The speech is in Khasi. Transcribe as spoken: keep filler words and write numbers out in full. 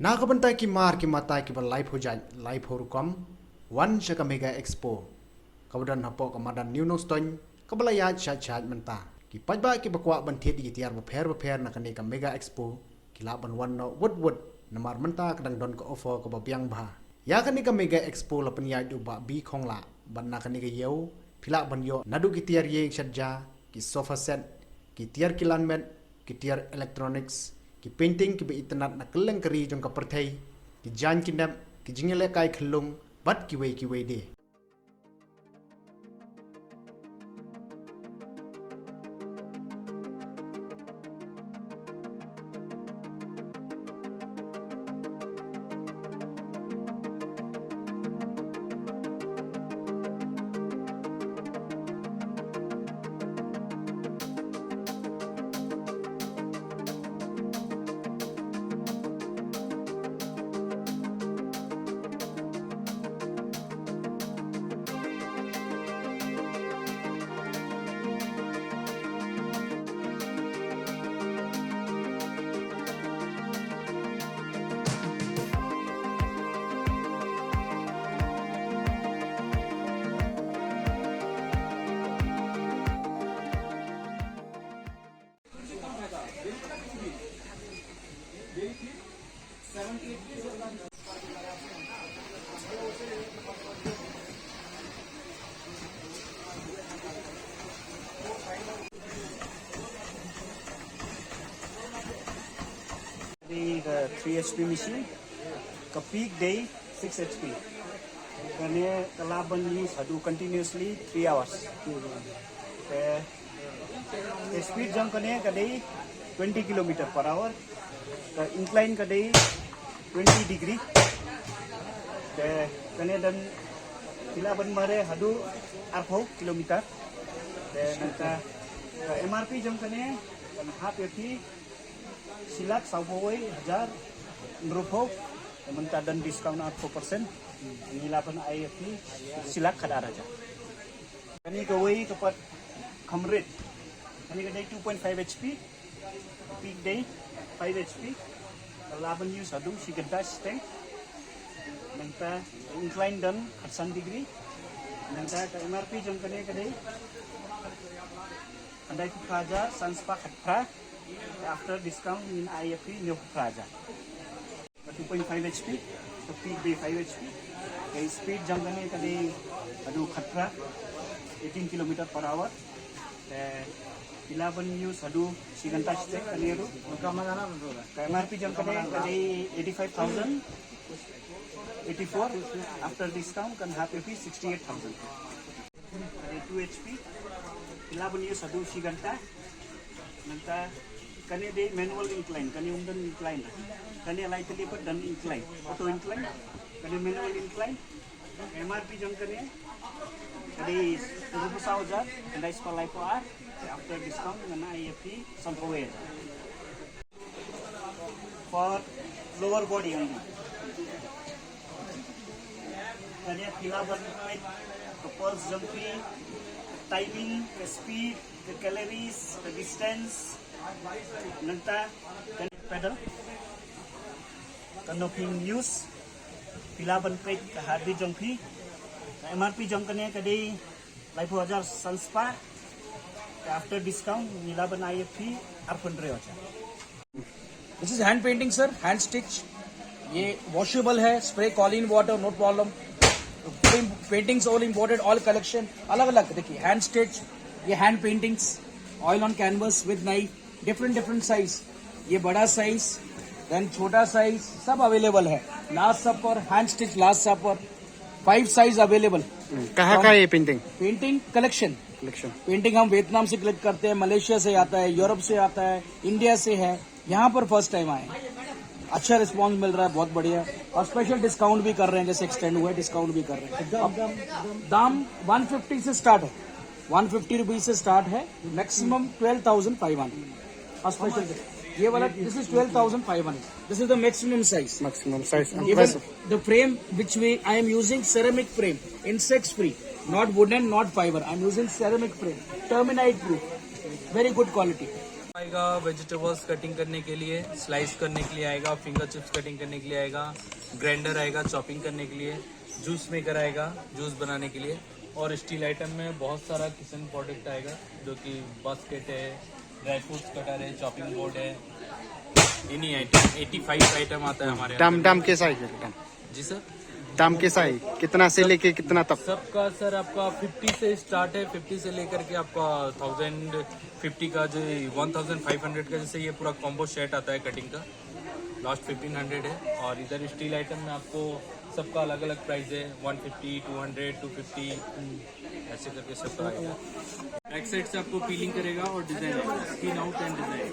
Na ka bynta ki mar ki mata kiba laiphew jait, laiphew rukom, wan sha ka Mega Expo kaba don hapoh ka madan New Nongstoiñ, kaba la ïaid shait shait mynta. Ki paidbah kiba kwah ban thied ïa ki tiar bapher bapher na kane ka Mega Expo ki lah ban wan noh wut wut, namar mynta ka dang don ka offer kaba biang bha. Ïa kane ka Mega Expo la pynïaid da u Bah B Khonglah, bad na kane ka ïew phi lah ban ïoh naduh ki tiar ïing shet ja, ki sofa set, ki tiar kylla met, ki tiar electronics, ki painting kiba itynnad na kylleng ka ri jong ka pyrthei, ki jaiñ ki nep, ki jingïalehkai khyllung, bad kiwei kiwei de. Dei ka three H P machine, ka peak dei six H P. Kane ka lah ban use haduh continuously three hours. Te, te speed jong kane ka dei twenty kilometer per hour. Ka incline ka dei twenty degree. Te kane don phi lah ban mareh haduh arphew kilometer. Te nangta ka M R P jong kane kan hap ïa phi shi lak sawphew wei hajar hynriewphew. Te mynta don discount arphew percent. Ngi lah ban ai ïa phi shi lak khatar hajar. Kane kawei ka pat kham rit. Kane ka dei two point five H P. Peak dei five H P. Ka lah ban use haduh shi kynta shiteng. Nangta incline don khatsan degree. Nangta ka M R P jong kane ka dei khyndai phew phra hajar san spah khatphra. After discount ngin ai ïa phi hynñiew phew phra hajar. Two point five H P, ka peak dei five H P. Ka speed jong kane ka dei haduh khatphra, eighteen kilometer per hour. Te phi lah ban use haduh shi kynta shiteng kane ruh. Ka M R P jong kane ka dei eighty-five thousand, eighty-four, after discount kan hap ïa phi sixty-eight thousand. Kane two H P, phi lah ban use haduh shi kynta. Nangta kane dei manual incline, kane ym don incline. Kane lai tylli pat don incline, auto incline. Kane manual incline. M R P jong kane ka dei hynriewphew saw hajar khyndai spah laiphew ar. After discount ngan ai ïa phi sanphew wei. For lower body only. Kane phi lah ban peit ka pulse jong phi, ka timing, ka speed, ka calories, ka distance. Nangta ka pedal, ka knocking use, phi lah ban peit ka heartbeat jong phi. Ka M R P jong kane ka dei laiphew hajar san spah. After discount ngi lah ban ai ïa phi arphew hynriew hajar. This is hand painting, sir, hand stitch. ये वॉशेबल है, spray Colin water, no problem. Paintings all imported, all collection अलग अलग। देखिए, hand stitch, ये hand paintings, oil on canvas with knife, different different size। ये बड़ा size, then छोटा साइज, सब अवेलेबल है। लास्ट सपर, हैंड स्टिच लास्ट सपर, फाइव साइज अवेलेबल। कहाँ का है ये painting? Painting collection. Collection. Painting हम वियतनाम से कलेक्ट करते हैं, मलेशिया से आता है, यूरोप से आता है, इंडिया से है। यहाँ पर फर्स्ट टाइम आए, अच्छा रिस्पॉन्स मिल रहा है, बहुत बढ़िया। और स्पेशल डिस्काउंट भी कर रहे हैं, जैसे एक्सटेंड हुआ है, डिस्काउंट भी कर रहे हैं। दाम वन फिफ्टी से स्टार्ट है, वन फिफ्टी रुपीज से स्टार्ट है, maximum twelve thousand five hundred. और स्पेशल, ये वाला, this is twelve thousand five hundred, this is the maximum size। Maximum size। Even the frame which we, I am using ceramic frame, insects free, not wooden, not fiber, I am using ceramic frame, termite proof, very good quality। आएगा vegetables cutting करने के लिए, स्लाइस करने के लिए आएगा, finger chips cutting करने के लिए आएगा, ग्राइंडर आएगा चॉपिंग करने के लिए, जूस मेकर आएगा जूस बनाने के लिए, और स्टील आइटम में बहुत सारा किचन प्रोडक्ट आएगा, जो कि बास्केट है, ड्राई फ्रूट्स कटर है, चॉपिंग बोर्ड है। इन्हीं आइटम, एटी फाइव आइटम आता है हमारे दाम दाम कैसा है? दाम जी सर। दाम कैसा है? कितना से लेके कितना तक? सबका सर आपका फिफ्टी से स्टार्ट है, फिफ्टी से लेकर के आपका थाउजेंड फिफ्टी का जो वन थाउजेंड फाइव हंड्रेड का, जैसे ये पूरा कॉम्बो सेट आता है कटिंग का, लास्ट फिफ्टीन हंड्रेड है। और इधर स्टील आइटम में आपको सबका अलग अलग प्राइस है, one fifty, two hundred, two fifty, ऐसे करके सबका आएगा। बैक साइड से आपको पीलिंग करेगा और डिजाइन आएगा, स्किन आउट एंड डिजाइन।